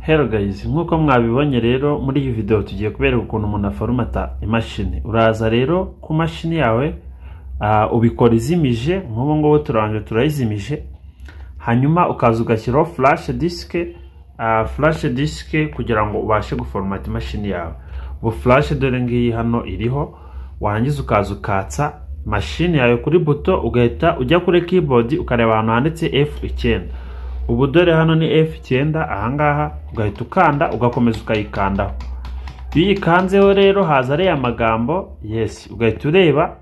Hello guys, nk'uko mwabibonye rero muri iyi video tugiye kubereka ukuntu umuntu aforomata imashini. Uraza rero ku mashini yawe, ubikora izimije, nk'ubu ngubu turanje turayizimije, hanyuma ukaza ugashyiraho flash disk, flash disk kugira ngo ubashe guforomata imashini yawe. Ubu flash dore ngiyi hano iriho, warangiza ukaza ukatsa mashini yawe kuri buto, ugahita ujya kuri keyboard ukareba ahantu handitse F9. Ubu dore hano ni F9, ahangaha ugahita ukanda ugakomeza ukayikandaho. Iyo uyikanzeho rero haza ariya magambo yes, ugahita ureba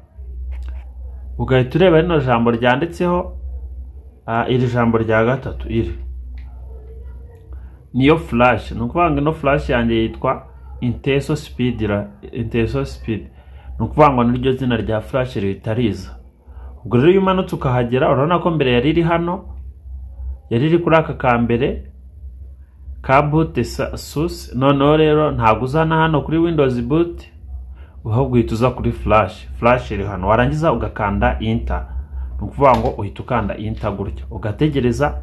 rino jambo ryanditseho, iri jambo rya gatatu iri niyo flash. Ni ukuvuga ngo ino flash yanjye yitwa Intenso Speed, Intenso Speed, ni ukuvuga ngo niryo zina rya flash rihita riza. Ubwo rero iyo umanutse ukahagera, urabona ko mbere yari iri hano, yari iri kuri aka kambere ka boot source. Noneho rero ntabwo uzana hano kuri Windows boot, ahubwo uhita uza kuri flash. Flash iri hano, warangiza ugakanda enter. Ni ukuvuga ngo uhita ukanda enter gutya, ugategereza.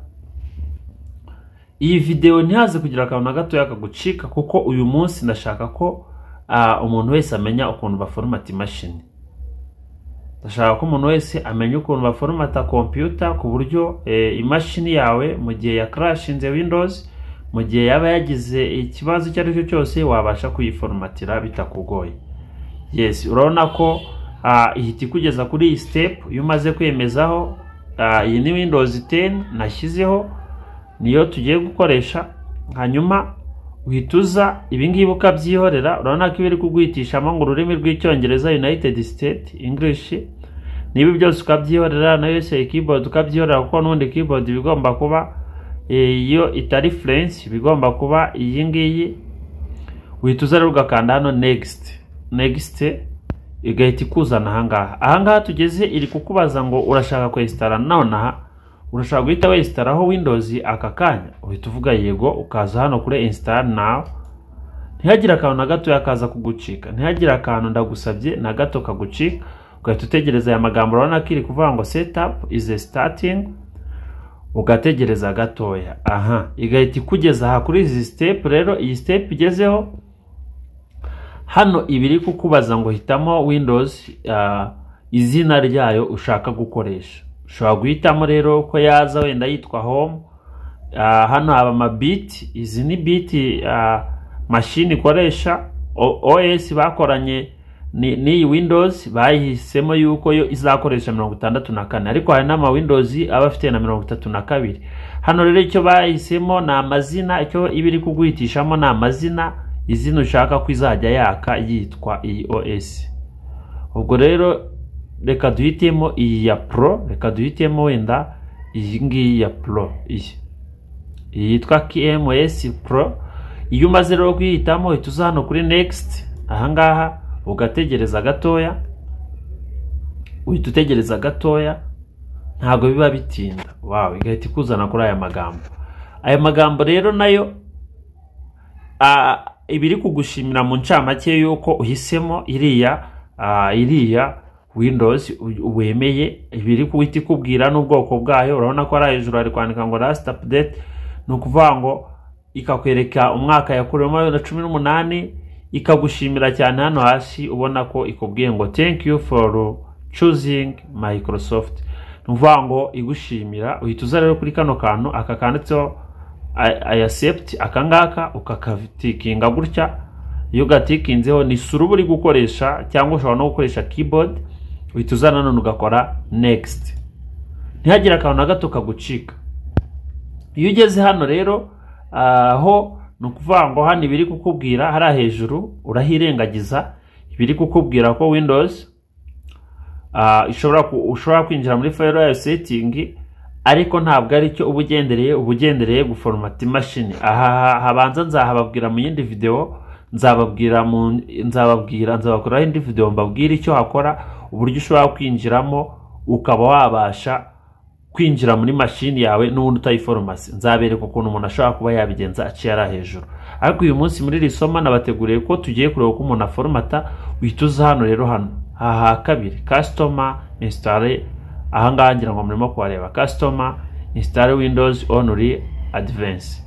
Iyi video ntihaze kugira akantu na gatoya kagucika, kuko uyu munsi ndashaka ko umuntu wese amenya ukuntu baforomata imashini. Ndashaka ko umuntu wese amenya ukuntu baforomata computer, ku buryo imashini yawe mu gihe yakrashinze Windows, mu gihe yaba yagize ikibazo icyo ari cyo cyose, wabasha kuyiformatira bitakugoye. Yes, urabona ko ihita ikugeza kuri iyi step. Iyo umaze kwemezaho, iyi ni Windows 10 nashyizeho, niyo tugiye gukoresha. Hanyuma uhita uza ibingibi ukabyihorera. Urabona ko ibiri kuguhitishamo ngo ururimi rw'Icyongereza, United State English, niba byose ukabyihorera, nayo yose keyboard ukabyihorera, kuko n'ubundi keyboard bigomba kuba iyo itari French, bigomba kuba iyi ngiyi. Uhita uza rero ugakanda hano next, next, igahita ikuzana ahangaha. Ahangaha tugeze iri kukubaza ngo urashaka kwesitara nonaha, urashaka guhita wesitaraho Windows aka kanya? Uhita uvuga yego, ukaza hano kuri install now. Ntihagire akantu na gato kaza kugucika, ntihagire akantu, ndagusabye, na gato kagucika. Ugahita utegereza aya magambo. Urabona ko iri kuvuga ngo setup is starting, ugategereza gatoya. Aha igahita ikugeza aha kuri izi step. Rero iyi step igezeho hano iba iri kukubaza ngo hitamo Windows, izina ryayo ushaka gukoresha. Ushobora guhitamo rero ko yaza wenda yitwa home. Hano haba amabit, izi ni bit mashini ikoresha. OS bakoranye n'iyi Windows bayihisemo yuko yo izakoresha 64, ariko hari n'ama Windows aba afite na 32. Hano rero icyo bahisemo ni amazina, icyo iba iri kuguhitishamo ni amazina, izina ushaka ko izajya yaka yitwa iyi OS. Ubwo rero reka duhitemo iyi ya Pro, reka duhitemo wenda iyi ngiyi ya Pro, iyi yitwa KMS Pro. Iyo umaze rero kuyihitamo, uhita uza hano kuri next ahangaha, ugategereza gatoya. Uhita utegereza gatoya, ntabwo biba bitinda. Wow, igahita ikuzana kuri aya magambo. Aya magambo rero nayo ibiri kugushimira mu ncamake y'uko uhisemo iriya Windows wemeye. Ibiri guhita ikubwira n'ubwoko bwayo. Urabona ko ari hejuru hari kwandika ngo last update, ni ukuvuga ngo ikakwereka umwaka yakorewemo, 2018. Ikagushimira cyane hano hasi, ubona ko ikubwiye ngo "Thank you for choosing Microsoft", ni ukuvuga ngo igushimira. Uhita uza rero kuri kano kantu aka kanditseho I accept, aka ngaka ukakatikinga gutya. Iyo ugatikinzeho ni souris uba uri gukoresha, cyangwa ushobora no gukoresha keyboard. Uhita uza nanone ugakora next, ntihagire akantu na gato kagucika. Iyo ugeze hano rero, aho ni ukuvuga ngo hano ibiri kukubwira hariya hejuru urahirengagiza. Ibiri kukubwira ko Windows ushobora kwinjira muri file yayo setting, ariko ntabwo ari cyo uba ugendereye, uba ugendereye guforomata imashini. Aha habanza nzahababwira mu yindi video, nzababwira mu nzababwira nzabakoraho indi video mbabwire icyo hakora, uburyo ushobora kwinjiramo ukaba wabasha kwinjira muri mashini yawe n'ubundi utayiforomase. Nzabereka ukuntu umuntu ashobora kuba yabigenza aciye ari hejuru, ariko uyu munsi muri iri somo nabateguriye ko tugiye kureba uko umuntu aforomata. Uhita uza hano rero, hano aha kabiri, custom install. Ahangaha ngira ngo murimo kuhareba, custom install Windows only advance.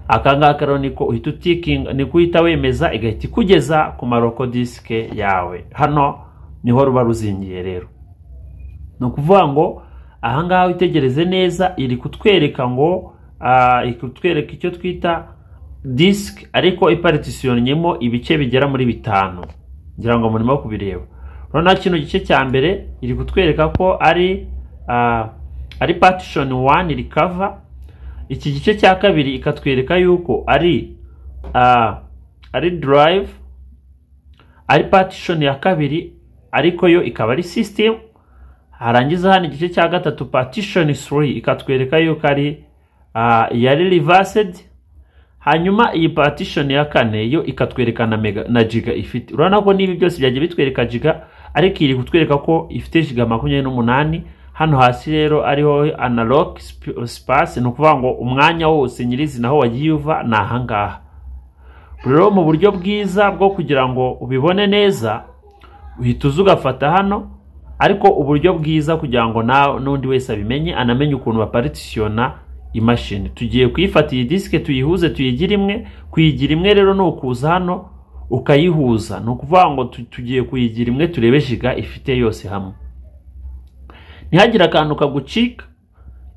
Aka ngaka rero niko uhita utikinga, niko uhita wemeza, igahita ikugeza ku ma local disk yawe. Hano niho ruba ruzingiye. Rero ni ukuvuga ngo ahangaha witegereze neza, iri kutwereka ngo iri kutwereka icyo twita disk, ariko ipartitionnyemo ibice bigera muri bitanu. Ngira ngo murimo kubireba. Urabona kino gice cya mbere iri kutwereka ko ari partition 1 recover. Iki gice cya kabiri ikatwereka yuko ari drive, ari partition ya kabiri, ariko yo ikaba ari system. Harangiza hano igice cya gatatu, partition 3, ikatwereka yuko ari yari reversed. Hanyuma iyi partition ya kane yo ikatwereka na mega na giga ifite. Urabona ko n'ibi byose byagiye bitwereka giga, ariko iri kutwereka ko ifite giga 28. Hano hasi rero ariho unallocated space, ni ukuvuga ngo umwanya wose nyirizina aho wagiye uva ni ahangaha. Rero mu buryo bwiza bwo kugira ngo ubibone neza, uhita uza ugafata hano, ariko uburyo bwiza kugira ngo n'undi wese abimenye, anamenye ukuntu baparitisiona imashini, tugiye kuyifata iyi disike tuyihuze, tuyigire imwe. Kuyigira imwe rero ni ukuza hano ukayihuza. Ni ukuvuga ngo tugiye kuyigira imwe, turebe giga ifite yose hamwe. Ntihagire akantu kagucika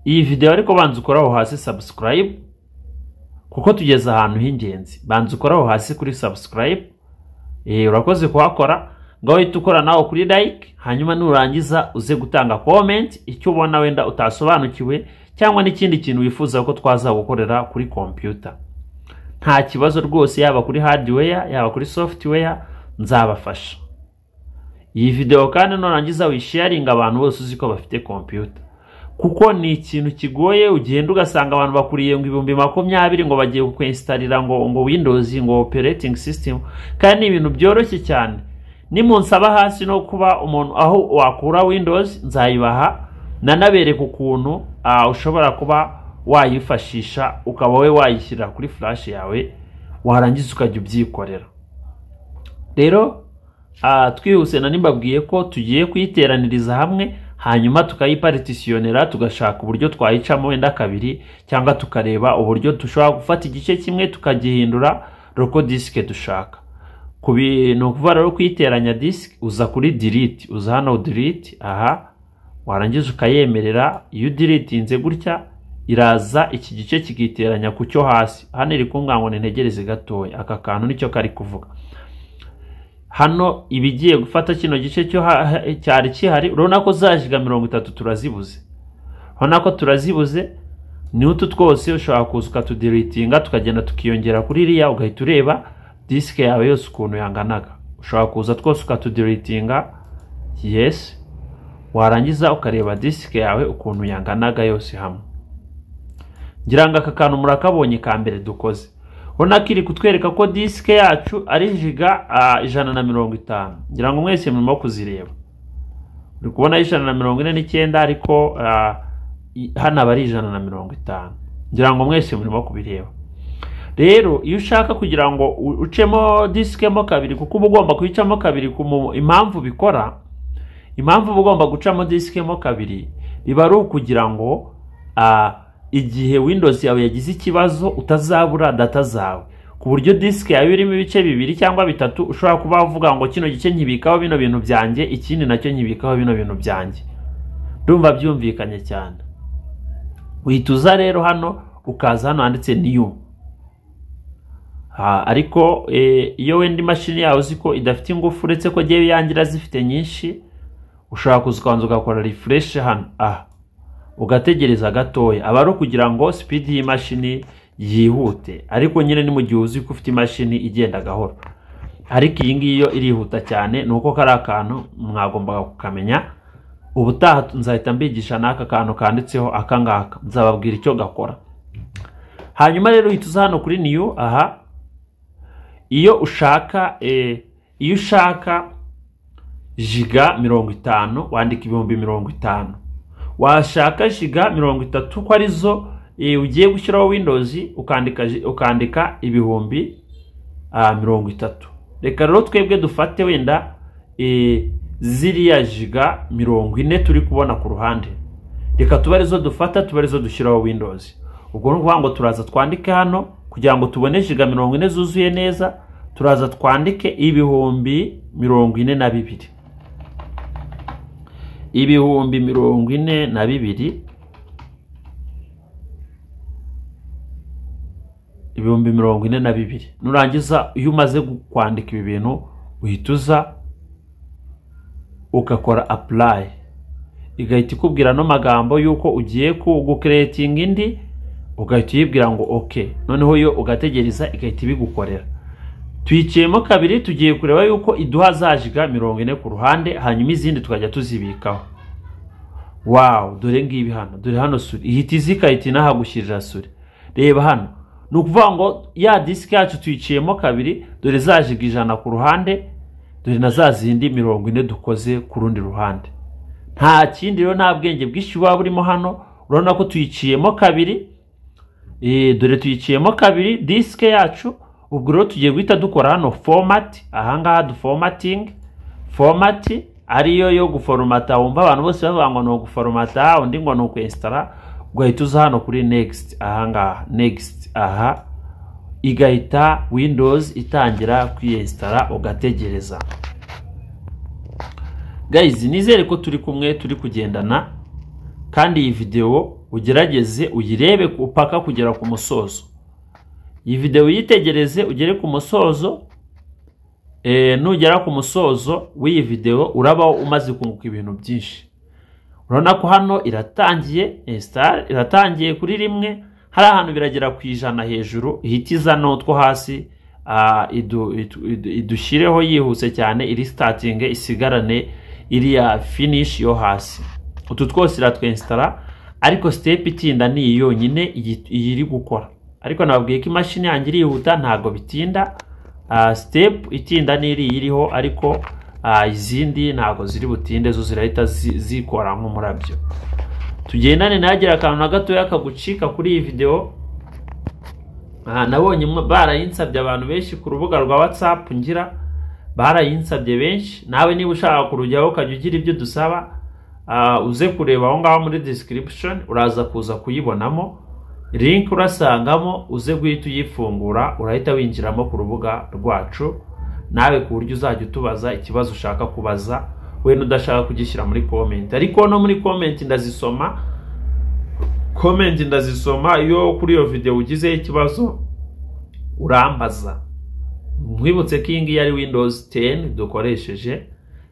iyi video, ariko banza ukoraho hasi subscribe, kuko tugeze ahantu h'ingenzi. Banza ukoraho hasi kuri subscribe. Urakoze kuhakora. Ngaho uhita ukora nawe kuri like, hanyuma nurangiza uze gutanga comment icyo ubona wenda utasobanukiwe, cyangwa n'ikindi kintu wifuza ko twazagukorera kuri computer. Nta kibazo rwose, yaba kuri hardware, yaba kuri software, nzabafasha. Iyi video kandi nurangiza wisharinga abantu bose uzi ko bafite computer, kuko ni ikintu kigoye. Ugenda ugasanga abantu bakuriye ngo 20,000 ngo bagiye kukwinstallira ngo Windows, ngo operating system, kandi ni ibintu byoroshye cyane. Nimunsaba hasi no kuba umuntu aho wakura Windows, nzayibaha, nanabereka ukuntu ushobora kuba wayifashisha, ukaba wowe wayishyira kuri flash yawe, warangiza ukajya ubyikorera. Rero twihuse, na nimbabwiye ko tugiye kuyiteraniriza hamwe, hanyuma tukayipartitionera, tugashaka uburyo twayicamo wenda kabiri, cyangwa tukareba uburyo dushobora gufata igice kimwe tukagihindura local disk dushaka. Ni ukuvuga rero kuyiteranya disk, uza kuri delete, uza hano delete aha, warangiza ukayemerera. Iyo udeletinze gutya, iraza iki gice kikiteranya ku cyo hasi. Hano iri kumbwira ngo nintegereze gatoya. Aka kantu nicyo kari kuvuga hano, ibigiye gufata kino gice cyo cyari kihari. Urabona ko za giga 30 turazibuze, urabona ko turazibuze. Ni utu twose ushobora kuza ukatudeletinga, tukagenda tukiyongera kuri iriya, ugahita ureba disike yawe yose ukuntu yanganaga. Ushobora kuza twose ukatudeletinga, yes, warangiza ukareba disike yawe ukuntu yanganaga yose hamwe. Ngira ngo aka kantu murakabonye ka mbere dukoze. Ubona ko iri kutwereka ko disike yacu ari giga 150. Ngira ngo mwese murimo kuzireba, uri kubona 149, ariko hano aba ari 150. Ngira ngo mwese murimo kubireba. Rero iyo ushaka kugira ngo ucemo disike mo kabiri, kuko uba ugomba kuyicamo kabiri, impamvu bikora, impamvu uba ugomba gucamo disike mo kabiri, biba ari ukugira ngo igihe Windows yawe yagize ikibazo utazabura data zawe, ku buryo disike yawe irimo ibice bibiri cyangwa bitatu, ushobora kuba wavuga ngo kino gice nkibikaho bino bintu byanjye, ikindi nacyo nkibikaho bino bintu byanjye. Ndumva byumvikanye cyane. Uhita uza rero hano, ukaza hano handitse new. Ariko iyo wenda imashini yawe uzi ko idafite ingufu, uretse ko ngewe yangira zifite nyinshi, ushobora kuza ukabanza ugakora refresh hano aha, ugategereza gatoya. Aba ari ukugira ngo speed y'imashini yihute, ariko nyine ni mu gihe uzi ko ufite imashini igenda gahoro. Ariko iyi ngiyi yo irihuta cyane. Ni uko kari akantu mwagombaga kukamenya. Ubutaha nzahita mbigisha n'aka kantu kanditseho aka ngaka, nzababwira icyo gakora. Hanyuma rero uhita uza hano kuri new aha. Iyo ushaka giga 50, wandika 50,000. Washaka giga 30, ko arizo ugiye gushyiraho Windows, ukandika 30,000. Reka rero twebwe dufate wenda ziriya giga 40 turi kubona ku ruhande, reka tube arizo dufata, tube arizo dushyiraho Windows. Ubwo ni ukuvuga ngo turaza twandike hano. Kugira ngo tubone giga 40 zuzuye neza, turaza twandike 42,000, 42,000, 42,000. Nurangiza, iyo umaze kwandika ibi bintu, uhita uza ugakora apply, igahita ikubwira no magambo yuko ugiye gucreatinga indi, ugahita uyibwira ngo ok. Noneho yo ugategereza, igahita ibigukorera. Tuyiciyemo kabiri, tugiye kureba yuko iduha za giga 40 ku ruhande, hanyuma izindi tukajya tuzibikaho. Wow, dore ngibi hano, dore hano souris ihita iza, ikahita inahagushyirira souris. Reba hano, ni ukuvuga ngo ya disike yacu tuyiciyemo kabiri. Dore za giga 100 ku ruhande, dore na za zindi 40 dukoze ku rundi ruhande. Nta kindi rero, nta bwenge bwinshi buba burimo hano. Urabona ko tuyiciyemo kabiri, dore tuyiciyemo kabiri disike yacu. Ubwo rero tugiye guhita dukora hano format, ahangaha duformating. Format ariyo yo guforomata, wumva abantu bose bavuga ngo ni uguforomata, undi ngo ni ukwinstalla. Ugahita uza hano kuri next, ahangaha next, aha igahita Windows itangira kwiyinstalla, ugategereza. Guys, nizere ko turi kumwe, turi kugendana, kandi iyi video ugerageze uyirebe upaka kugera ku musozo. Iyi video uyitegereze ugere ku musozo. Nugera ku musozo w'iyi video, uraba umaze kunguka ibintu byinshi. Urabona ko hano iratangiye install, iratangiye kuri rimwe, hari ahantu biragera ku 100 hejuru, ihita iza n'utwo hasi idushyireho yihuse cyane, iri starting isigarane iriya finish yo hasi. Utu twose iratwinstalla, ariko step itinda ni iyi yonyine, iyi iri gukora. Ariko nababwiye ko imashini yanjye irihuta, ntabwo bitinda. Step itinda ni iriya iriho, ariko izindi ntabwo ziri butinde, zo zirahita zikora nk'umurabyo. Tugendane, ntihagire akantu na gatoya kagucika kuri iyi video. Nabonye barayinsabye abantu benshi ku rubuga rwa WhatsApp ngira, barayinsabye benshi. Nawe niba ushaka kurujyaho ukajya ugira ibyo dusaba, uze kureba aho ngaho muri description, uraza kuza kuyibonamo link, urasangamo, uze guhita uyifungura, urahita winjiramo ku rubuga rwacu nawe, ku buryo uzajya utubaza ikibazo ushaka kubaza wenda udashaka kugishyira muri comment. Ariko no muri comment ndazisoma, comment ndazisoma. Iyo kuri iyo video ugizeho ikibazo, urambaza. Nkwibutse ko iyi ngiyi ari Windows 10 dukoresheje,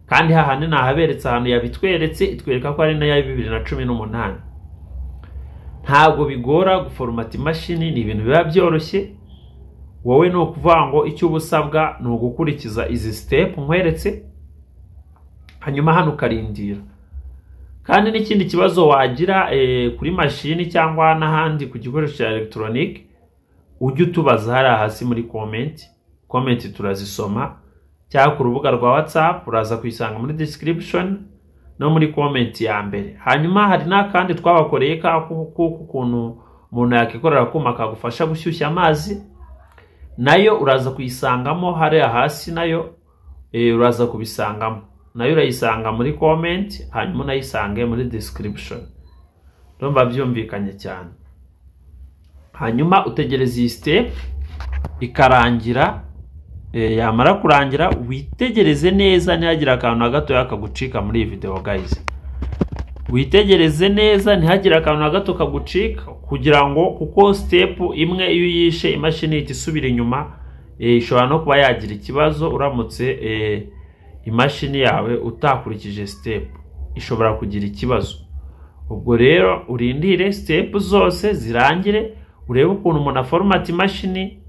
kandi hahandi nahaberetse ahantu yabitweretse, itwereka ko ari nayo 2018. Ntabwo bigora guforomata imashini, ni ibintu biba byoroshye. Wowe ni ukuvuga ngo icyo uba usabwa ni ugukurikiza izi step nkweretse, hanyuma hano ukarindira. Kandi n'ikindi kibazo wagira kuri mashini cyangwa n'ahandi ku gikoresho cya elegitoronike, ujye utubaza hariya hasi muri comment, comment turazisoma, cyangwa ku rubuga rwa WhatsApp, uraza kuyisanga muri description no muri comment ya mbere. Hanyuma hari n'akandi twabakoreye k'ukuntu umuntu yakikorera akuma kagufasha gushyushya amazi, nayo uraza kuyisangamo hariya hasi, nayo uraza kubisangamo, nayo urayisanga muri comment, hanyuma unayisange muri description. Ndumva byumvikanye cyane. Hanyuma utegereza iyi step ikarangira. Yamara kurangira, witegereze neza, ntihagire akantu na gatoya kagucika muri iyi video. Guys, witegereze neza, ntihagire akantu na gato kagucika, kugira ngo, kuko step imwe iyo uyishe, imashini ihita isubira inyuma, ishobora no kuba yagira ikibazo. Uramutse imashini yawe utakurikije step, ishobora kugira ikibazo. Ubwo rero urindire step zose zirangire, urebe ukuntu umuntu aforomata imashini,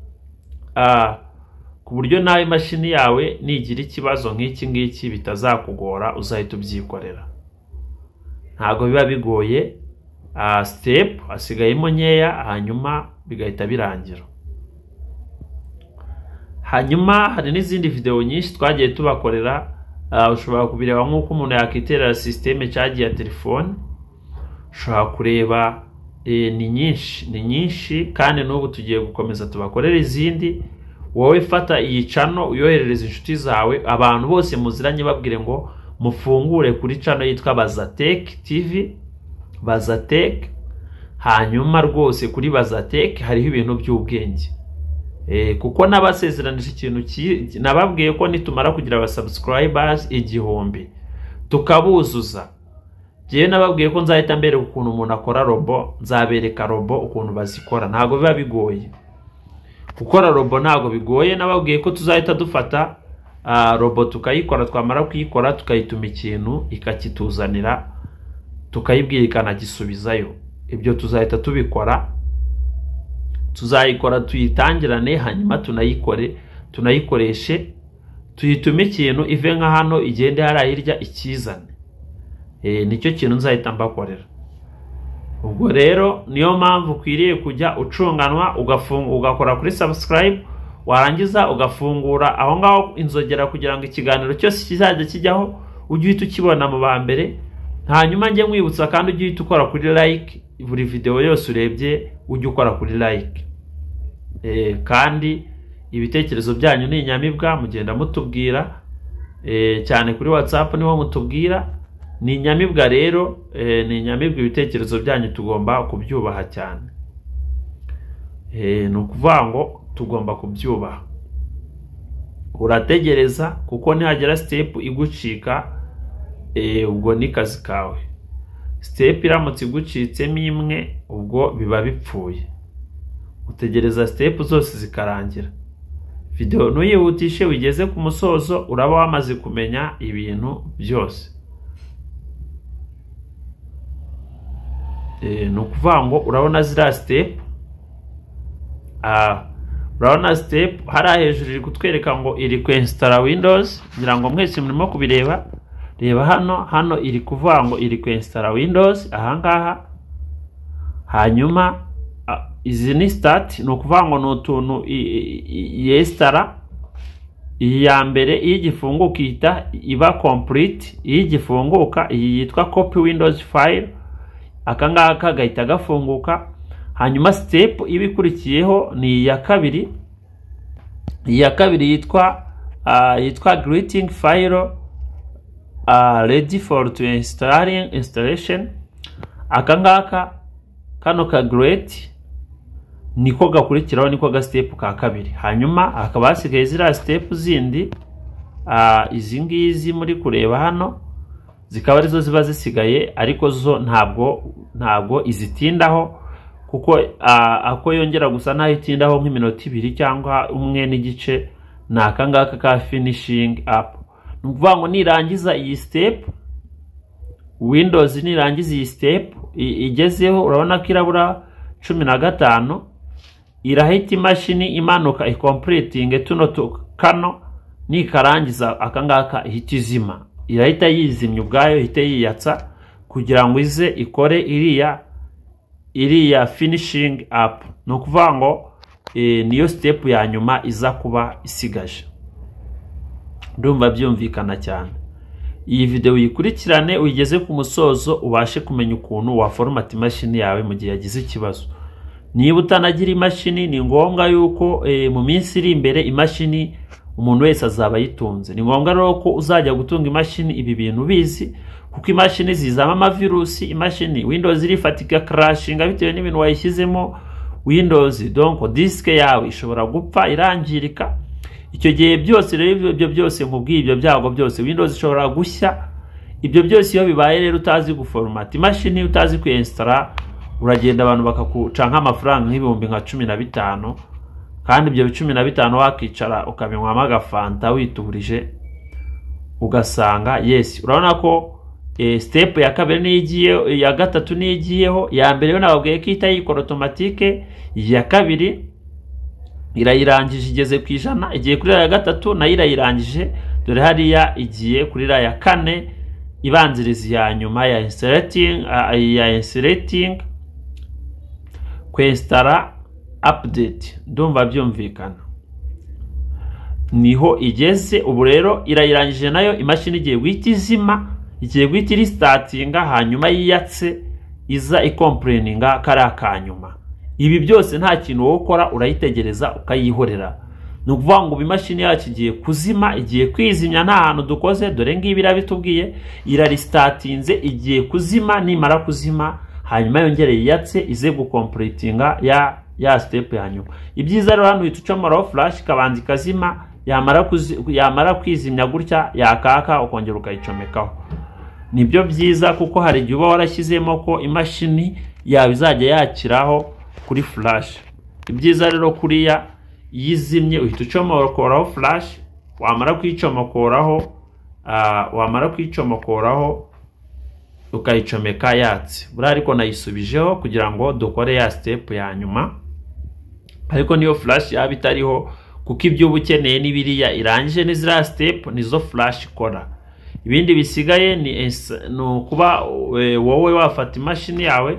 ku buryo nawe imashini yawe nigira ikibazo nk'iki ngiki bitazakugora, uzahita ubyikorera. Ntabwo biba bigoye, step hasigayemo nkeya, hanyuma bigahita birangira. Hanyuma hari n'izindi video nyinshi twagiye tubakorera, ushobora kubireba nk'uko umuntu yakiterera système charge ya telefone, ushobora kureba, ni nyinshi, ni nyinshi, kandi n'ubu tugiye gukomeza tubakorera izindi. Wowe fata iyi channel uyoherereza inshuti zawe, abantu bose muziranye, babwire ngo mufungure kuri channel yitwa Bazatek TV, Bazatek. Hanyuma rwose kuri Bazatek hariho ibintu by'ubwenge. Kuko nabasezeranije ikintu, nababwiye ko nitumara kugira aba subscribers 1000 tukabuzuza, njyewe nababwiye ko nzahita mbereka ukuntu umuntu akora robot. Nzabereka robot ukuntu bazikora, ntabwo biba bigoye gukora robot, ntabwo bigoye. Nababwiye ko tuzahita dufata robot tukayikora, twamara kuyikora tukayituma ikintu ikakituzanira, tukayibwira ikanagisubizayo. Ibyo tuzahita tubikora, tuzayikora tuyitangirane, hanyuma tunayikore, tunayikoreshe, tuyitume ikintu ive nka hano igende hariya hirya ikizane. Nicyo kintu nzahita mbakorera. Ubwo rero niyo mpamvu ukwiriye kujya ucunganwa, ugakora kuri subscribe, warangiza ugafungura aho ngaho inzogera kugira ngo ikiganiro cyose kizajya kijyaho ujye uhita ukibona mu ba mbere. Hanyuma njye nkwibutsa kandi, ujye uhita ukora kuri like buri video yose urebye, ujye ukora kuri like. Kandi ibitekerezo byanyu ni inyamibwa, mugenda mutubwira cyane kuri WhatsApp niho mutubwira, ni inyamibwa rero, ni inyamibwa, ibitekerezo byanyu tugomba kubyubaha cyane. Ni ukuvuga ngo tugomba kubyubaha. Urategereza, kuko nihagera step igucika, ubwo ni kazi kawe. Step iramutse igucitsemo imwe, ubwo biba bipfuye. Utegereza step zose zikarangira. Video ntuyihutishe, wigeze ku musozo uraba wamaze kumenya ibintu byose. Ni ukuvuga ngo urabona ziriya step, urabona step hariya hejuru iri kutwereka ngo iri kwinstalla Windows. Ngira ngo mwese murimo kubireba. Reba hano, hano iri kuvuga ngo iri kwinstalla Windows ahangaha. Hanyuma izi ni start, ni ukuvuga ngo ni utuntu yinstalla. Iyi ya mbere iyo igifunguka ihita iba complete, iyo igifunguka iyi yitwa copy Windows file, aka ngaka gahita gafunguka. Hanyuma step iba ikurikiyeho ni iya kabiri, iya kabiri yitwa greeting file ready for to installing installation. Aka ngaka kano ka great niko gakurikiraho, niko ga step ka kabiri. Hanyuma hakaba hasigaye ziriya step zindi, izi ngizi muri kureba hano, zikaba arizo ziba zisigaye, ariko zo ntabwo izitindaho, kuko ako yongera gusa naho itindaho nk'iminota 2 cyangwa 1.5 ni aka ngaka ka finishing up. Ni ukuvuga ngo nirangiza iyi step, Windows nirangiza iyi step igezeho, urabona ko irabura 15, irahita imashini imanuka icompleting tuno kano, nikarangiza aka ngaka ihita izima, irahita yizimya ubwayo, ihita yiyatsa kugira ngo ize ikore iriya finishing up. Ni ukuvuga ngo niyo step ya nyuma iza kuba isigaje. Ndumva byumvikana cyane. Iyi video uyikurikirane uyigeze ku musozo, ubashe kumenya ukuntu waformata imashini yawe mu gihe yagize ikibazo. Niba utanagira imashini, ni ngombwa yuko mu minsi iri imbere imashini umuntu wese azaba ayitunze. Ni ngombwa rero ko uzajya gutunga imashini ibi bintu ubizi, kuko imashini zizamo amavirusi, imashini Windows irifata igakrashinga bitewe n'ibintu wayishyizemo Windows, donc disque yawe ishobora gupfa irangirika. Icyo gihe byose rero, ibyo byose nkubwiye, ibyo byago byose, Windows ishobora gushya. Ibyo byose iyo bibaye rero utazi guformata imashini, utazi kuyinstalla, uragenda abantu bakakuca nk'amafaranga nk'ibihumbi nka 15, kandi ibyo 15 wakicara ukabinywamo agafanta witurije, ugasanga yes. Urabona ko step ya kabiri niyo igiye, iya gatatu niyo igiyeho. Ya mbere yo nababwiye ko ihita yikora automatique, iya kabiri irayirangije igeze ku 100, igiye kuri ya gatatu nayo irayirangije, dore hariya igiye kuri ya kane ibanziriza iya nyuma ya installing, ya installing kwinstalla update. Ndumva byumvikana, niho igeze ubu rero, irayirangije nayo. Imashini igiye guhita izima, igiye guhita irestartinga, hanyuma yiyatse iza icomplaininga kariya ka nyuma. Ibi byose nta kintu wowe ukora, urayitegereza ukayihorera. Ni ukuvuga ngo ubu imashini yacu igiye kuzima, igiye kwizimya, nta hantu dukoze. Dore ngibi irabitubwiye, irarestartinze, igiye kuzima. Nimara kuzima hanyuma yongere yiyatse ize gucompletinga ya ya step ya nyuma. Ibyiza rero, hano uhita ucomoraho flash, ikabanza ikazima, yamara kwizimya gutya yakaka, ukongera ukayicomekaho. Nibyo byiza, kuko hari igihe uba warashyizemo ko imashini yawe izajya yakiraho kuri flash. Ibyiza rero, kuriya iyo izimye uhita ucomokoraho flash, wamara kuyicomokoraho ukayicomeka yatse buriya. Ariko nayisubijeho kugira ngo dukore ya step ya nyuma. Ariko niyo flash yaba itariho, kuko ibyo uba ukeneye n'ibiriya irangije n'iziriya step nizo flash ikora. Ibindi bisigaye ni ukuba wowe wafata imashini yawe,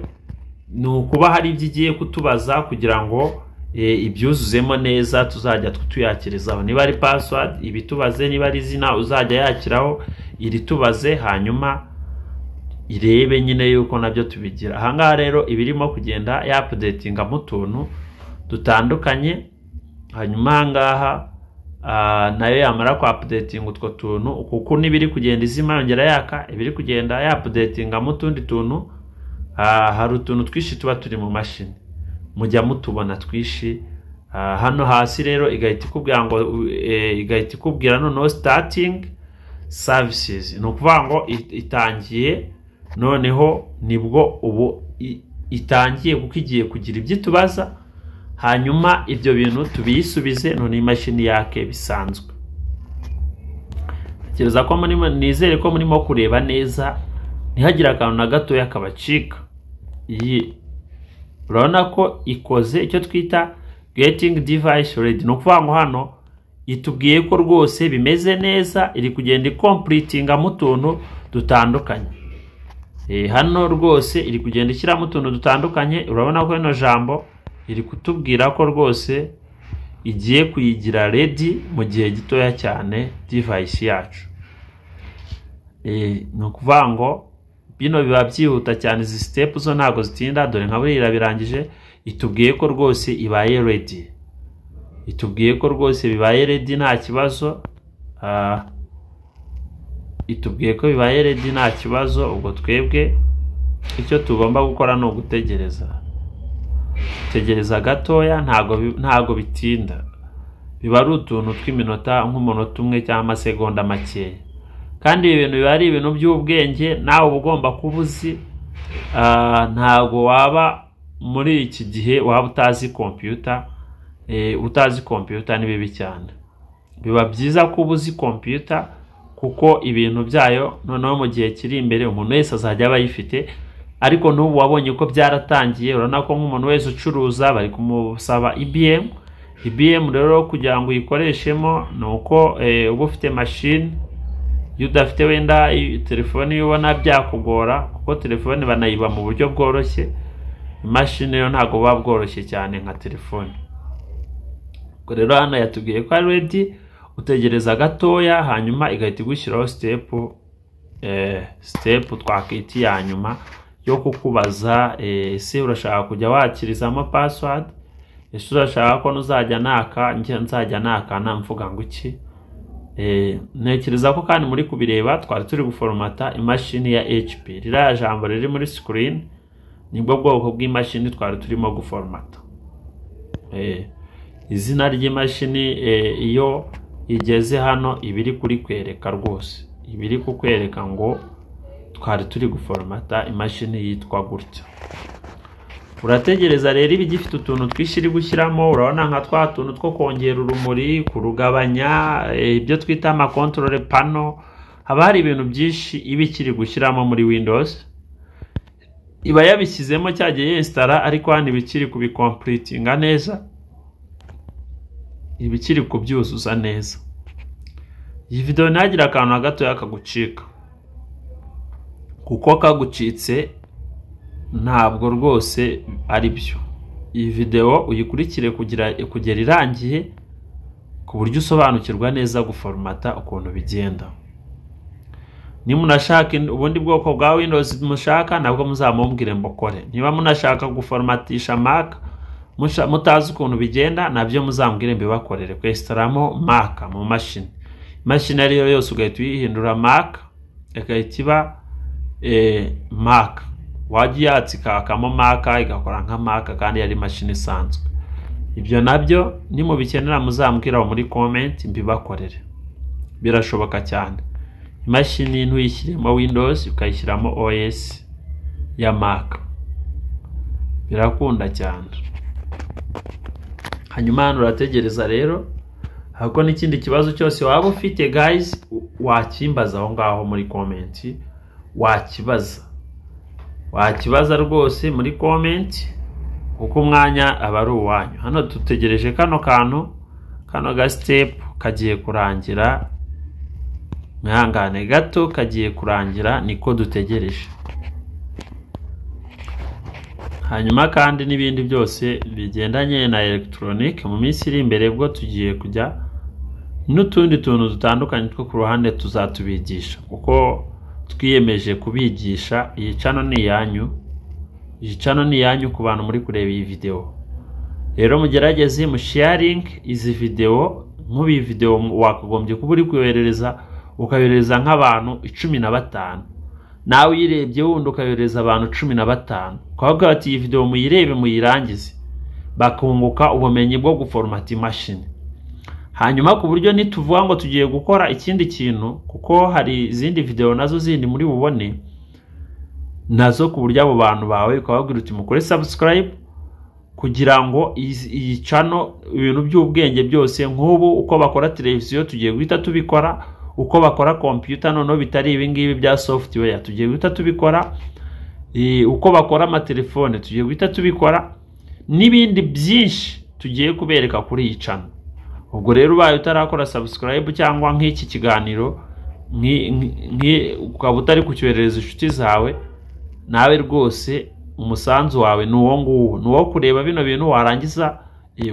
ni ukuba hari ibyo igiye kutubaza kugira ngo ibyuzuzemo neza, tuzajya tuyakirizaho. Niba ari password ibitubaze, niba ari izina uzajya yakiraho iritubaze, hanyuma irebe nyine yuko nabyo tubigira. Ahangaha rero ibirimo kugenda yaupdatingamo utuntu dutandukanye. Hanyuma ahangaha nayo yamara ku updating utwo tuntu, kuko n'ibiri kugenda izima yongera yaka, ibiri kugenda yaupdatingamo utundi tuntu. Hari utuntu twinshi tuba turi mu mashini, mujya mutubona twinshi. Hano hasi rero igahita ikubwira ngo igahita ikubwira noneho starting services. Ni ukuvuga ngo itangiye noneho, nibwo ubu itangiye, kuko igiye kugira ibyo itubaza, hanyuma ibyo bintu tubiyisubize, none imashini yake bisanzwe. Ntekereza ko murimo, nizere ko murimo kureba neza, ntihagire akantu na gatoya kabacika. Iyi urabona ko ikoze icyo twita getting device ready. Ni ukuvuga ngo hano itubwiye ko rwose bimeze neza, iri kugenda icompletingamo utuntu dutandukanye. Hano rwose iri kugenda ishyiramo utuntu dutandukanye. Urabona ko rino jambo iri kutubwira ko rwose igiye kuyigira ready mu gihe gitoya cyane device yacu. Ni ukuvuga ngo bino biba byihuta cyane, izi step zo ntabwo zitinda. Dore nka buriya birangije, itubwiye ko rwose ibaye ready, itubwiye ko rwose bibaye ready, nta kibazo. Itubwiye ko bibaye ready, nta kibazo. Ubwo twebwe icyo tugomba gukora ni ugutegereza, tegereza gatoya. Ntabwo bitinda, biba ari utuntu tw'iminota, nk'umunota umwe cyangwa amasegonda makeya. Kandi ibi bintu biba ari ibintu by'ubwenge, nawe uba ugomba kuba uzi. Ntabwo waba muri iki gihe waba utazi kompiyuta. Utazi kompiyuta ni bibi cyane. Biba byiza kuba uzi kompiyuta, kuko ibintu byayo noneho mu gihe kiri imbere umuntu wese azajya aba ayifite. Ariko n'ubu wabonye ko byaratangiye. Urabona ko nk'umuntu wese ucuruza bari kumusaba EBM. EBM rero kugira ngo uyikoreshemo ni uko uba ufite mashini. Iyo udafite wenda telefone, iyo ubona byakugora, kuko telefone banayiba mu buryo bworoshye, imashini yo ntabwo buba bworoshye cyane nka telefone. Ubwo rero hano yatubwiye ko ari ready, utegereza gatoya, hanyuma igahita igushyiraho step twakwita iya nyuma yo kukubaza: ese urashaka kujya wakirizamo password? Ese urashaka ko nuzajya naka nzajya naka mvuga ngo iki? Ntekereza ko kandi muri kubireba, twari turi guforomata imashini ya HP. Ririya jambo riri muri screen nibwo bwoko bw'imashini twari turimo guforomata. Izina ry'imashini, iyo igeze hano iba iri kuri kwereka rwose, iba iri kukwereka ngo twari turi guforomata imashini yitwa gutya. Urategereza rero, iba igifite utuntu twinshi iri gushyiramo. Urabona nka twa tuntu two kongera urumuri, kurugabanya, ibyo twita amacontrol panel. Haba hari ibintu byinshi iba ikiri gushyiramo muri Windows. Iba yabishyizemo cyagiye yinstalla, ariko hano iba ikiri kubicompletinga neza, iba ikiri kubyuzuza neza. Iyi video ntihagire akantu na gatoya kagucika, kuko kagucitse ntabwo rwose ari byo. Iyi video uyikurikire kugira kugera irangiye, ku buryo usobanukirwa neza guforomata ukuntu bigenda. Nimunashaka ubundi bwoko bwa Windows mushaka, nabwo muzamumbwire mbukore. Niba munashaka guforomatisha Mac mutazi ukuntu bigenda, nabyo muzambwire mbibakorere, kwinstallamo Mac mu mashini. Imashini ariyo yose ugahita uyihindura Mac, igahita iba Mac, wajya uyatsa ikakamo Mac, igakora nka Mac kandi yari imashini isanzwe. Ibyo nabyo nimubikenera muzambwira muri comment mbibakorere, birashoboka cyane. Imashini ntuyishyiremo Windows ukayishyiramo OS ya Mac, birakunda cyane. Hanyuma hano urategereza rero, ahubwo n'ikindi kibazo cyose waba ufite guys wakimbaza aho ngaho muri comment, wakibaza rwose muri comment, kuko umwanya aba ari uwanyu. Hano dutegereje kano kantu, kano ga step kagiye kurangira, mwihangane gato kagiye kurangira, niko dutegereje. Hanyuma kandi n'ibindi byose bigendanye na electronic mu minsi iri imbere bwo tugiye kujya n'utundi tuntu dutandukanye two ku ruhande tuzatubigisha, kuko twiyemeje kubigisha. Iyi channel ni iyanyu, iyi channel ni iyanyu ku bantu muri kureba iyi video. Rero mugerageze mu sharing izi video. Nk'ubu iyi video wakagombye kuba uri kuyoherereza, ukayohereza nk'abantu 15, nawe uyirebye wundi ukayohereza abantu 15, ukavuga ati iyi video muyirebe muyirangize, bakunguka ubumenyi bwo guforomata imashini. Hanyuma ku buryo nituvuga ngo tugiye gukora ikindi kintu, kuko hari izindi video nazo zindi muri bubone nazo, ku buryo abo bantu bawe ukababwira uti mukore subscribe kugira ngo iyi channel ibintu by'ubwenge byose, nk'ubu uko bakora televiziyo tugiye guhita tubikora, uko bakora computer noneho bitari ibi ngibi bya software tugiye guhita tubikora, uko bakora amatelefone tugiye guhita tubikora, n'ibindi byinshi tugiye kubereka kuri iyi channel. Ubwo rero ubaye utarakora subscribe cyangwa nk'iki kiganiro ukaba utari kucyoherereza inshuti zawe, nawe rwose umusanzu wawe ni uwo nguwo, ni uwo kureba bino bintu warangiza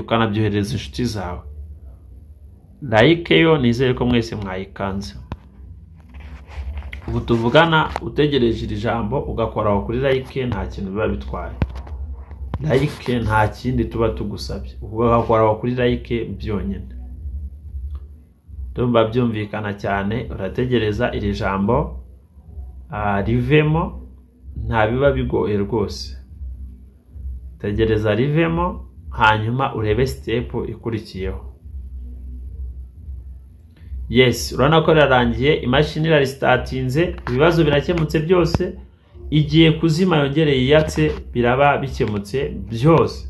ukanabyoherereza inshuti zawe. Like yo nizere ko mwese mwayikanze. Ubu tuvugana utegereje iri jambo ugakoraho kuri like, nta kintu biba bitwaye. Like nta kindi tuba tugusabye, ugakoraho kuri like byonyine. Ndumva byumvikana cyane. Urategereza iri jambo rivemo, nta biba bigoye rwose. Tegereza rivemo hanyuma urebe step ikurikiyeho. Yes, urabona ko rirarangiye, imashini iraristatinze, ibibazo birakemutse byose, igiye kuzima yongereye iyatse, biraba bikemutse byose.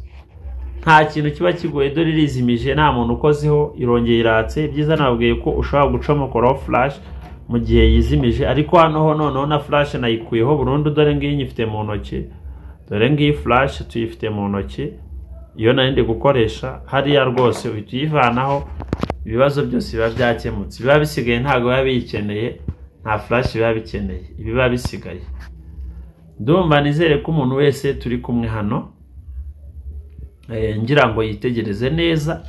Nta kintu kiba kigoye, dore irizimije nta muntu ukozeho, irongeye iratse. Ibyiza nababwiye ko ushobora gucomokoraho flash mu gihe yizimije, ariko hano ho noneho na flash nayikuyeho burundu, dore ngiyi nyifite mu ntoki, dore ngiyi flash tuyifite mu ntoki, iyo nari ndi gukoresha hariya rwose uhita uyivanaho, ibibazo byose biba byakemutse. Biba bisigaye ntabwo biba biyikeneye, nta flash biba bikeneye, ibiba bisigaye. Ndumva nizere ko umuntu wese turi kumwe hano ngira ngo yitegereze neza.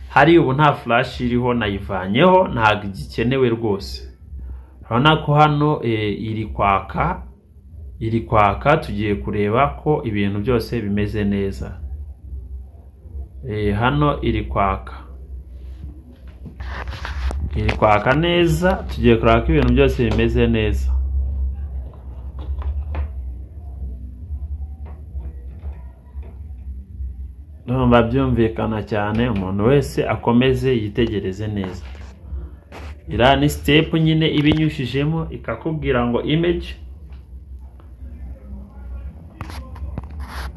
Hari ubu nta flash iriho, nayivanyeho, ntabwo igikenewe rwose. Urabona ko hano iri kwaka, iri kwaka, tugiye kureba ko ibintu byose bimeze neza. Hano iri kwaka, iri kwaka neza, tugiye kureba ko ibintu byose bimeze neza. Ndumva byumvikana cyane, umuntu wese akomeze yitegereze neza. Iriya ni step nyine ibinyushijemo ikakubwira ngo image.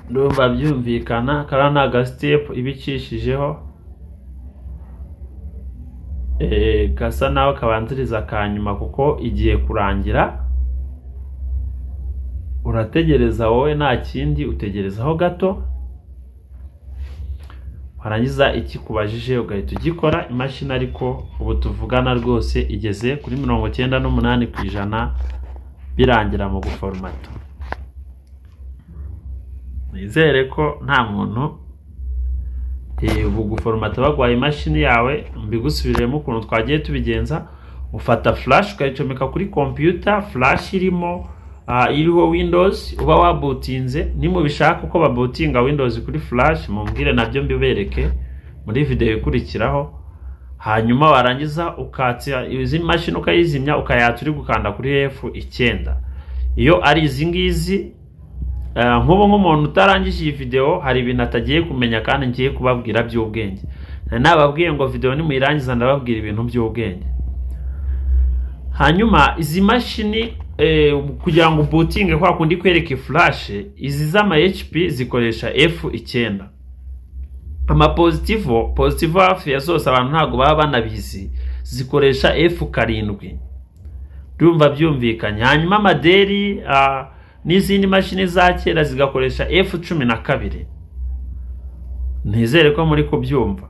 Ndumva byumvikana, kariya ni aga step ibicishijeho, gasa naho kabanziriza akanyuma kuko igiye kurangira. Urategereza wowe nta kindi, utegerezaho gato, warangiza ikikubajije ugahita ugikora. Imashini ariko ubu tuvugana rwose igeze kuri 98% birangira mu guforomata. Nizere ko nta muntu ubu guforomata bagwaye imashini yawe. Mbigusubiremo ukuntu twagiye tubigenza. Ufata flash ukayicomeka kuri computer, flash irimo iriho Windows uba wabutinze. Nimubishaka uko babutinga Windows kuri flash mumbwire nabyo mbibereke muri video ikurikiraho. Hanyuma warangiza ukatsa izi mashini ukayizimya, ukayatsa uri gukanda kuri F9. Iyo ari izi ngizi Nk'ubu nk'umuntu utarangije iyi video hari ibintu atagiye kumenya kandi ngiye kubabwira by'ubwenge. Nababwiye ngo video nimuyirangiza ndababwira ibintu by'ubwenge. Hanyuma izi mashini, kugira ngo bootinge kwa kundi kwereka flash, izi z'ama HP zikoresha F9. Ama Positivo hafi ya zose abantu ntabwo baba banabizi, zikoresha F7. Ndumva byumvikanye. Hanyuma ama Dell n'izindi mashini za kera zigakoresha F12. Ntizere ko muri kubyumva.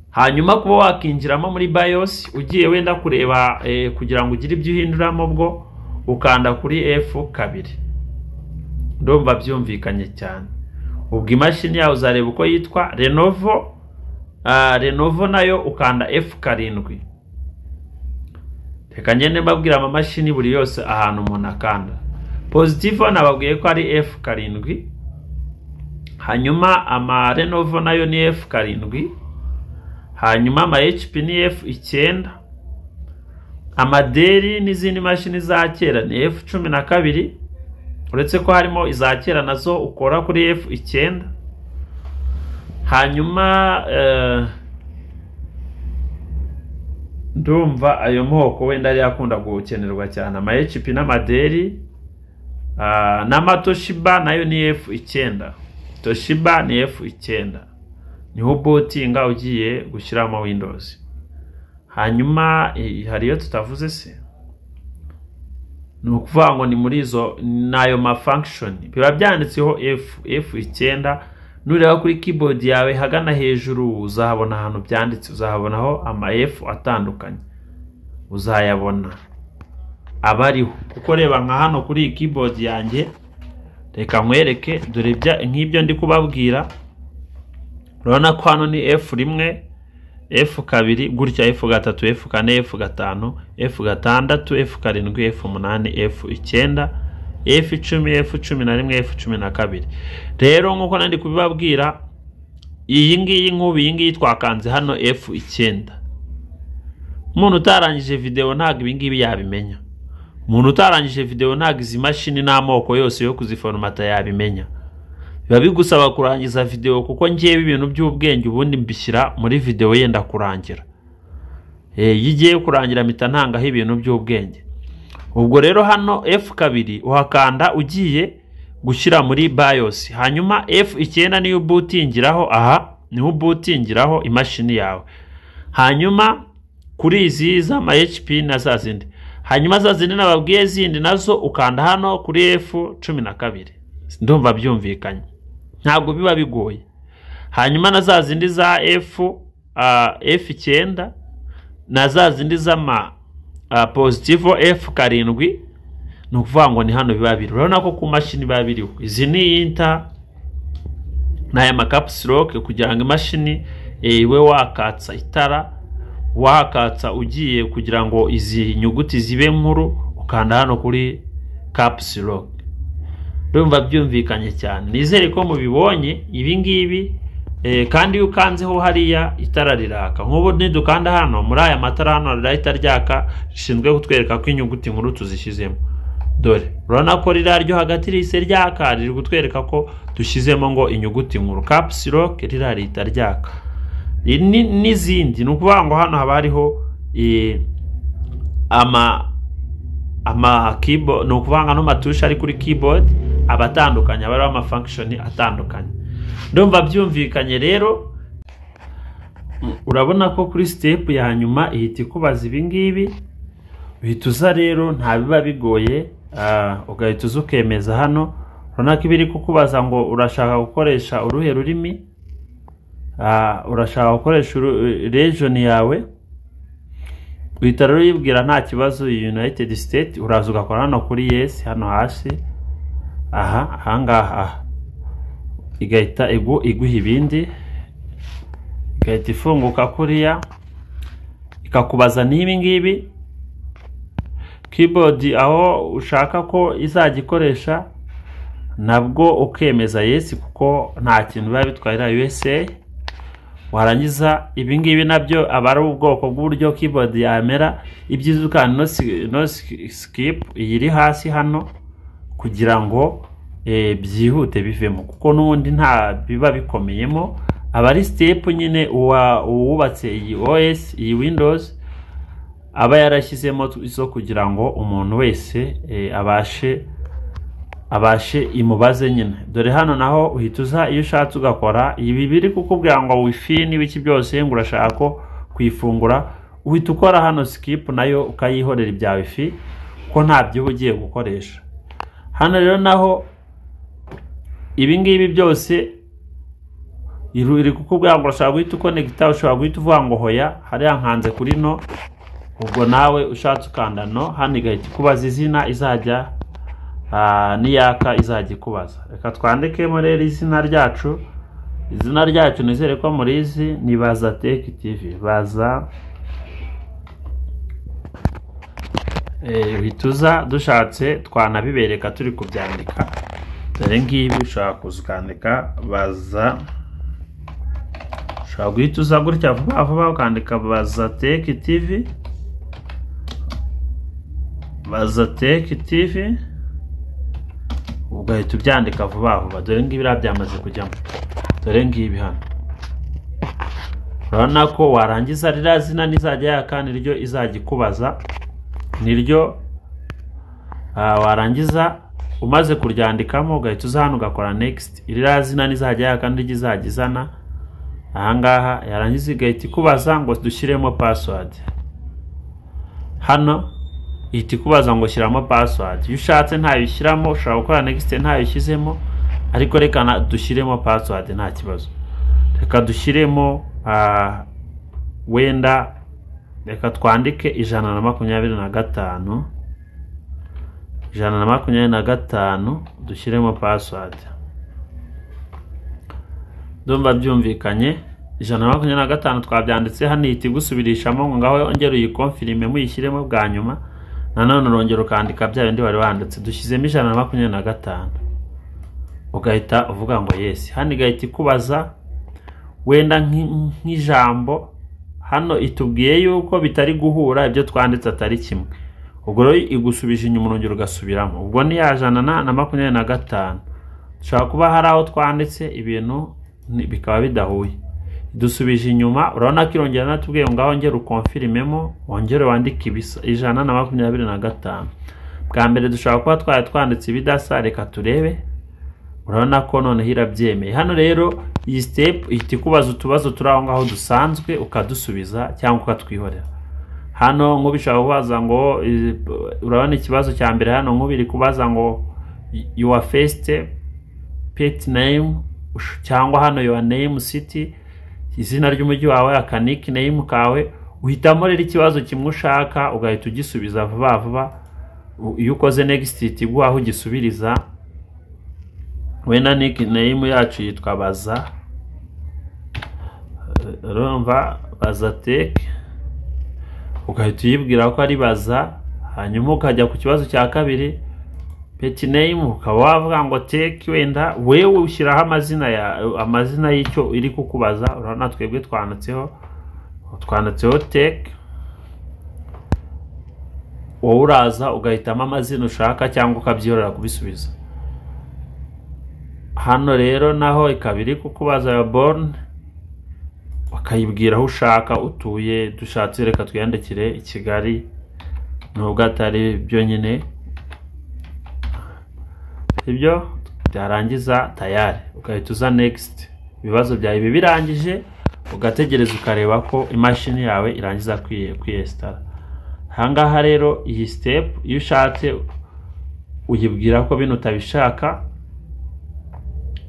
Hanyuma kuba wakinjiramo muri BIOS ugiye wenda kureba, kugira ngo ugire ibyo uhinduramo, bwo ukanda kuri F2. Ndumva byumvikanye cyane. Ubwo imashini yawe uzareba uko yitwa. Lenovo nayo ukanda F7. Reka ngende mbabwira amamashini buri yose ahantu umuntu akanda. Positivo nababwiye ko ari F7. Hanyuma ama Lenovo nayo ni F7. Hanyuma ama HP ni F9. Ama Dell n'izindi mashini za kera ni F12, uretse ko harimo iza kera nazo ukora kuri F9. Hanyuma ndumva ayo moko wenda ari akunda gukenerwa cyane, ama HP n'ama Dell, n'ama Toshiba nayo ni F9. Toshiba ni F9, niho bootinga ugiye gushyiramo Windows. Hanyuma hari iyo tutavuze se, ni ukuvuga ngo ni muri izo nayo ma function biba byanditseho F9. Nureba kuri keyboard yawe hagana hejuru uzahabona ahantu byanditse, uzahabonaho ama F atandukanye, uzayabona abariho. Kuko reba nka hano kuri iyi keyboard yanjye, reka nkwereke, dore nk'ibyo ndi kubabwira. Urabona ko hano ni F1, F2 gutya, F3, F4, F5, F6, F7, F8, F9, F10, F11, F12. Rero nkuko nandi kubibabwira, iyi ngiyi nk'ubu iyi ngiyi twakanze hano F9. Umuntu utarangije video ntabwo ibi ngibi yabimenya. Umuntu utarangije video ntabwo izi mashini n'amoko yose yo kuziformata yabimenya. Biba bigusaba kurangiza video, kuko ngewe ibintu by'ubwenge ubundi mbishyira muri video yenda kurangira. Iyo igiye kurangira mpita ntangaho ibintu by'ubwenge. Ubwo rero hano F2 uhakanda ugiye gushyira muri BIOS. Hanyuma F9 niyo bootingiraho, aha niho bootingiraho imashini yawe. Hanyuma kuri izi z'ama HP na za zindi, hanyuma za zindi nababwiye zindi nazo ukanda hano kuri F12. Ndumva byumvikanye, ntabwo biba bigoye. Hanyuma na za zindi za F9 na za zindi z'ama Positivo F7, ni ukuvuga ngo ni hano biba biri. Urabona ko ku mashini biba biriho. Izi ni enter n'aya ma caps lock kugira ngo imashini iwe wakatsa itara, wakatsa ugiye kugira ngo izi nyuguti zibe nkuru, ukanda hano kuri caps lock. Ndumva byumvikanye cyane, nizere ko mubibonye ibi ngibi. Kandi iyo ukanzeho hariya itara riraka. Nk'ubu nidukanda hano muri aya matara hano rirahita ryaka, rishinzwe kutwereka ko inyuguti nkuru tuzishyizemo. Dore urabona ko ririya ryo hagati rihise ryaka, riri kutwereka ko dushyizemo ngo inyuguti nkuru caps lock, ririya rihita ryaka. N'izindi ni ukuvuga ngo hano haba hariho ama keyboard, ni ukuvuga ngo ano matushe ari kuri keyboard aba atandukanye, aba ariho ama function atandukanye. Ndumva byumvikanye. Rero urabona ko kuri step ya nyuma ihita ikubaza ibi ngibi, uhita uza rero nta biba bigoye, ugahita uza ukemeza hano. Urabona ko ibiri kukubaza ngo urashaka gukoresha uruhe rurimi, urashaka gukoresha region yawe, uhita rero uyibwira nta kibazo United States. Uraza ugakora hano kuri yes hano hasi, aha ahangaha, aha igahita iguha ibindi, igahita ifunguka kuriya, ikakubaza n'ibi ngibi keyboard aho ushaka ko izajya ikoresha, nabwo ukemeza yes kuko nta kintu biba bitwarira USA. Warangiza ibi ngibi nabyo aba ari ubwoko bw'uburyo keyboard yamera. Ibyiza ukanda no skip iyi iri hasi hano kugira ngo Byihute bivemo, kuko n'ubundi nta biba bikomeyemo, aba ari step nyine uwubatse iyi OS, iyi Windows, aba yarashyizemo zo kugira ngo umuntu wese abashe imubaze nyine. Dore hano naho uhita uza iyo ushatse ugakora ibi biri kukubwira ngo WiFi n'ibiki byose, ngo urashaka ko kuyifungura, uhita ukora hano skip, nayo ukayihorera ibya WiFi ko ntabyo uba ugiye gukoresha. Hano rero naho ibi ngibi byose iri kukubwira ngo urashaka guhita uconnecta, ushobora guhita uvuga ngo hoya. Hariya nkanze kuri no, ubwo nawe ushatse ukanda no. Hano igahita ikubaza izina izajya niyaka izajya ikubaza. Reka twandikemo rero izina ryacu. Izina ryacu nizere ko murizi, ni Baza Tech TV. Baza uhita uza, dushatse twanabibereka turi kubyandika. Dore ngibi, ushobora kuza ukandika Baza, ushobora guhita uza gutya vuba vuba ukandika Baza Tech TV, Baza Tech TV, ugahita ubyandika vuba vuba. Dore ngibi biriya byamaze kujyamo, dore ngibi hano. Urabona ko warangiza ririya zina nizajya yaka niryo izajya ikubaza, niryo warangiza umaze kuryandikamo ugahita uza hano ugakora next. Ririya zina nizajya yaka niryo izajya izana ahangaha, yarangiza igahita ikubaza ngo dushyiremo password. Hano ihita ikubaza ngo shyiramo password. Iyo ushatse ntayishyiramo, ushobora gukora next ntayishyizemo, ariko reka dushyiremo password nta kibazo. Reka dushyiremo wenda reka twandike 125, 125, dushyiremo password. Ndumva byumvikanye. 125 twabyanditse. Hano ihita igusubirishamo ngo ngaho ongera uyiconfirme muyishyiremo bwa nyuma, nanone urongera ukandika bya bindi wari wanditse. Dushyizemo 125, ugahita uvuga ngo yes. Hano igahita ikubaza wenda nk'ijambo. Hano itubwiye yuko bitari guhura, ibyo twanditse atari kimwe, ubwo rero igusubije inyuma urongera ugasubiramo. Ubwo ni ya 125. Dushobora kuba hari aho twanditse ibintu bikaba bidahuye, dusubije inyuma. Urabona ko irongera natubwiye ngo ngaho ongera uconfirmemo, wongere wandike ibisa 125. Bwa mbere dushobora kuba twari twanditse ibidasa, reka turebe. Urabona ko noneho irabyemeye. Hano rero iyi step ihita ikubaza utubazo turi aho ngaho dusanzwe, ukadusubiza cyangwa ukatwihorera. Hano nk'ubu ishobora kubaza ngo urabona ikibazo cya mbere hano nk'ubu iri kubaza ngo your first pet name, cyangwa hano your name, city, izina ry'umujyi wawe, aka nickname kawe. Uhitamo rero ikibazo kimwe ushaka ugahita ugisubiza vuba vuba. Iyo ukoze next ihita iguha aho ugisubiriza. Wenda nickname yacu yitwa Baza, urumva Baza Tech, ugahita uyibwira ko ari Baza. Hanyuma ukajya ku kibazo cya kabiri, pet name, ukaba wavuga ngo Tech, wenda wewe ushyiraho amazina ya amazina y'icyo iri kukubaza. Urabona twebwe twanditseho Tech, wowe uraza ugahitamo amazina ushaka cyangwa ukabyiyorera kubisubiza. Hano rero naho ikaba iri kukubaza ya born, bakayibwira aho ushaka utuye. Dushatse reka twiyandikire i Kigali, nubwo atari byo nyine ibyo. Byarangiza tayari ugahita uza next. Ibibazo byawe ibi birangije, ugategereza ukareba ko imashini yawe irangiza kwiyinstalla. Ahangaha rero iyi step iyo ushatse uyibwira ko bino utabishaka,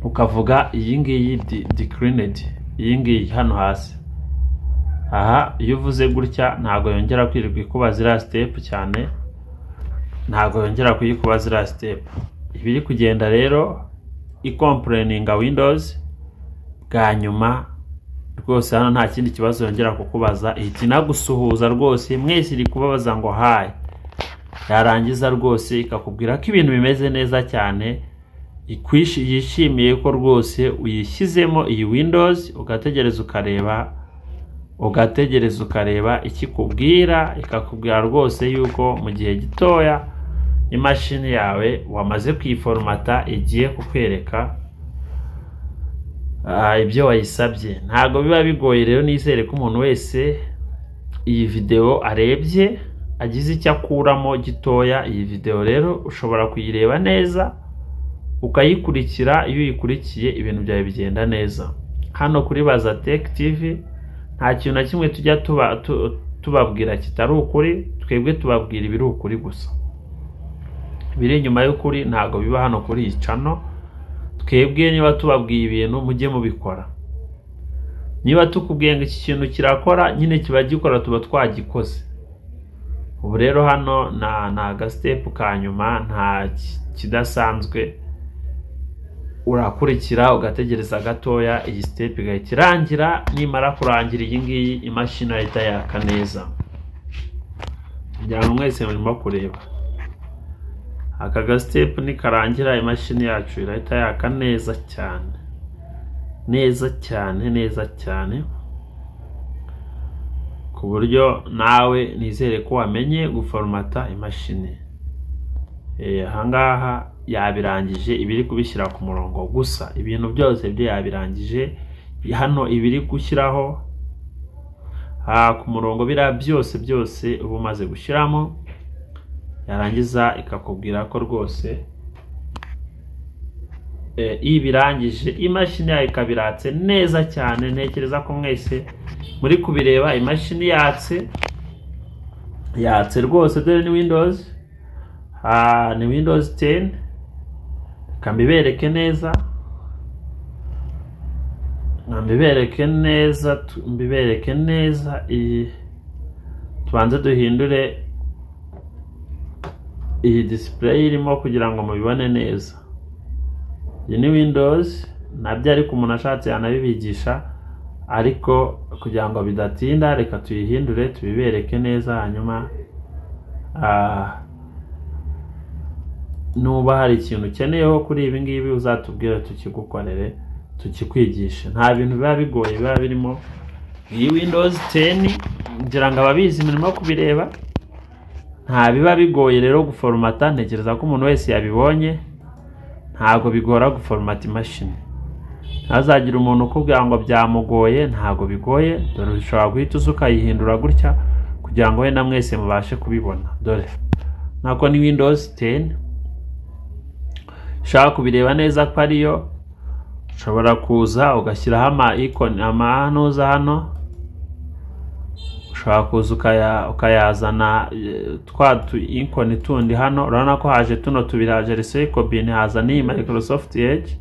ukavuga iyi ngiyi declined, iyi ngiyi hano hasi aha. Iyo uvuze gutya ntabwo yongera kwirirwa ikubaza iriya step cyane, ntabwo yongera kuyikubaza iriya step. Iba iri kugenda rero icomplaininga Windows bwa nyuma rwose. Hano nta kindi kibazo yongera kukubaza, ihita inagusuhuza rwose, mwese iri kubabaza ngo hi. Yarangiza rwose ikakubwira ko ibintu bimeze neza cyane, yishimiye ko rwose uyishyizemo iyi Windows. Ugategereza ukareba, ugategereza ukareba ikikubwira, ikakubwira rwose yuko mu gihe gitoya imashini yawe wamaze kuyiforomata igiye kukwereka ibyo wayisabye. Ntabwo biba bigoye rero, nizere ko umuntu wese iyi video arebye agize icyo akuramo gitoya. Iyi video rero ushobora kuyireba neza ukayikurikira, iyo uyikurikiye ibintu byawe bigenda neza. Hano kuri Baza Tech TV nta kintu na kimwe tujya tubabwira kitari ukuri, twebwe tubabwira ibiri ukuri gusa. Ibiri inyuma y'ukuri ntabwo biba hano kuri iyi channel. Twebwe niba tubabwiye ibintu mujye mubikora, niba tukubwiye ngo iki kintu kirakora nyine kiba gikora, tuba twagikoze. Ubu rero hano ni agasitepu ka nyuma, nta kidasanzwe, urakurikira ugategereza gatoya, iyi sitepu igahita irangira. Nimara kurangira iyi ngiyi imashini irahita yaka neza. Kugira ngo mwese murimo kureba aka gasitepu nikarangira imashini yacu irahita yaka neza cyane, neza cyane, neza cyane, ku buryo nawe nizere ko wamenye guforomata imashini. Ahangaha yabirangije, ibiri kubishyira ku murongo gusa, ibintu byose byo yabirangije. Hano ibiri gushyiraho ku murongo biriya byose byose uba umaze gushyiramo, yarangiza ikakubwira ko rwose ibirangije, imashini yawe ikabiratse neza cyane. Ntekereza ko mwese muri kubireba imashini yatse, yatse rwose. Dore ni Windows, ni Windows 10. Reka mbibereke neza, mbibereke neza, mbibereke neza. Iyi tubanze duhindure iyi display irimo kugira ngo mubibone neza. Iyi ni Windows nabyo, ariko umuntu ashatse yanabibigisha, ariko kugira ngo bidatinda reka tuyihindure tubibereke neza. Hanyuma nuba hari ikintu ukeneyeho kuri ibi ngibi uzatubwire tukigukorere, tukikwigishe. Nta bintu biba bigoye biba birimo. Iyi Windows 10 ngira ngo ababizi murimo kubireba, nta biba bigoye rero guforomata. Ntekereza ko umuntu wese yabibonye, ntabwo bigora guforomata imashini. Ntazagira umuntu ukubwira ngo byamugoye, ntabwo bigoye. Dore ushobora guhita uza ukayihindura gutya kugira ngo wenda mwese mubashe kubibona. Dore nako ni Windows 10, ushaka kubireba neza ko ariyo, ushobora kuza ugashyiraho ama icon, amanuza hano, ushobora kuza ukayazana twa tu icon tundi hano. Urabona ko haje tuno tubiri, haje Recycle Bin, haza n'iyi Microsoft Edge.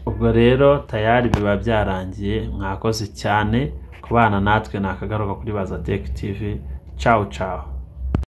Ubwo rero tayari biba byarangiye. Mwakoze cyane kubana natwe, nakagaruka kuri Baza Tech TV. Ciao ciao.